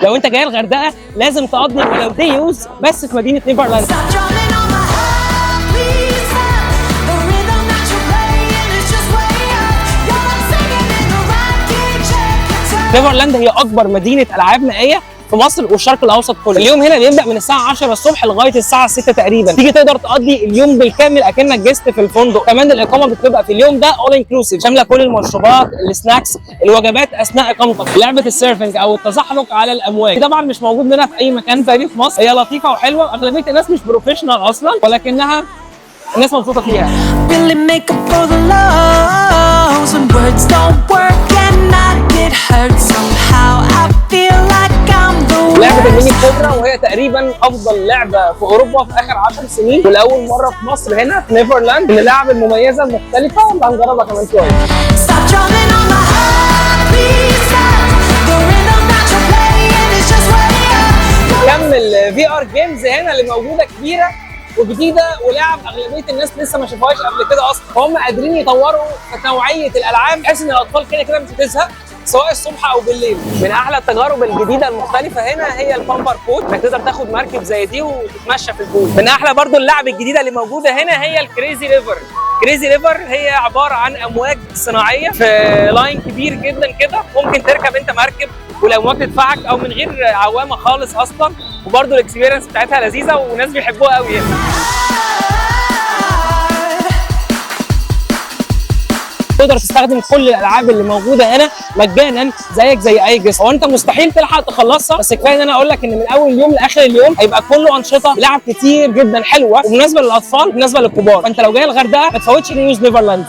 لو انت جاي الغردقه لازم تقضي ولو day use بس في مدينة نيفرلاند. Stop drumming on my heart, please stop. The rhythm that you're playing is just way off. You're like singing in the right key, check your tone. نيفرلاند هي اكبر مدينة العاب مائية في مصر والشرق الاوسط كله. اليوم هنا بيبدا من الساعة 10 الصبح لغاية الساعة 6 تقريبا. تيجي تقدر تقضي اليوم بالكامل اكنك guest في الفندق. كمان الاقامة بتبقى في اليوم ده all inclusive، شاملة كل المشروبات، ال snacks، الوجبات اثناء اقامتك. لعبه ال surfing او التزحلق على الامواج دي طبعا مش موجود منها في اي مكان تاني في مصر. هي لطيفة وحلوه، اغلبية الناس مش professional اصلا، ولكنها الناس مبسوطة فيها. Really make up for the lows when words don't work and I get hurt. Somehow I feel like I'm the لعبه ال mini worst. كوبرا، وهي تقريبا افضل لعبه في اوروبا في اخر 10 سنين، ولاول مرة في مصر هنا في نيفرلاند، من اللعب المميزة المختلفة اللي هنجربها كمان شويه. Stop drumming on my heart, please stop. The rhythm that you're playing is just way off. كم ال VR games هنا اللي موجودة كبيرة وجديده، ولعب اغلبية الناس لسه ما شافوهاش قبل كده اصلا. فهم قادرين يطوروا في نوعية الالعاب بحيث ان الاطفال كده كده مش هتزهق، سواء الصبح او بالليل. من احلى التجارب الجديدة المختلفة هنا هي ال bumper boat، انك تقدر تاخد مركب زي دي وتتمشى في ال pool. من احلى برضو اللعب الجديدة اللي موجودة هنا هي ال crazy river. crazy river هي عبارة عن امواج صناعية في line كبير جدا كده، ممكن تركب انت مركب والامواج تدفعك او من غير عوامه خالص اصلا، وبرده ال experience بتاعتها لذيذة وناس بيحبوها قوي يعني. تقدر تستخدم كل الالعاب اللي موجودة هنا مجانا زيك زي اي guest. هو انت مستحيل تلحق تخلصها، بس كفاية ان انا اقول لك ان من اول يوم لاخر اليوم هيبقى كله انشطه، لعب كتير جدا حلوة ومناسبة للاطفال ومناسبة للكبار. فانت لو جاي الغردقه ما تفوتش day use نيفرلاند.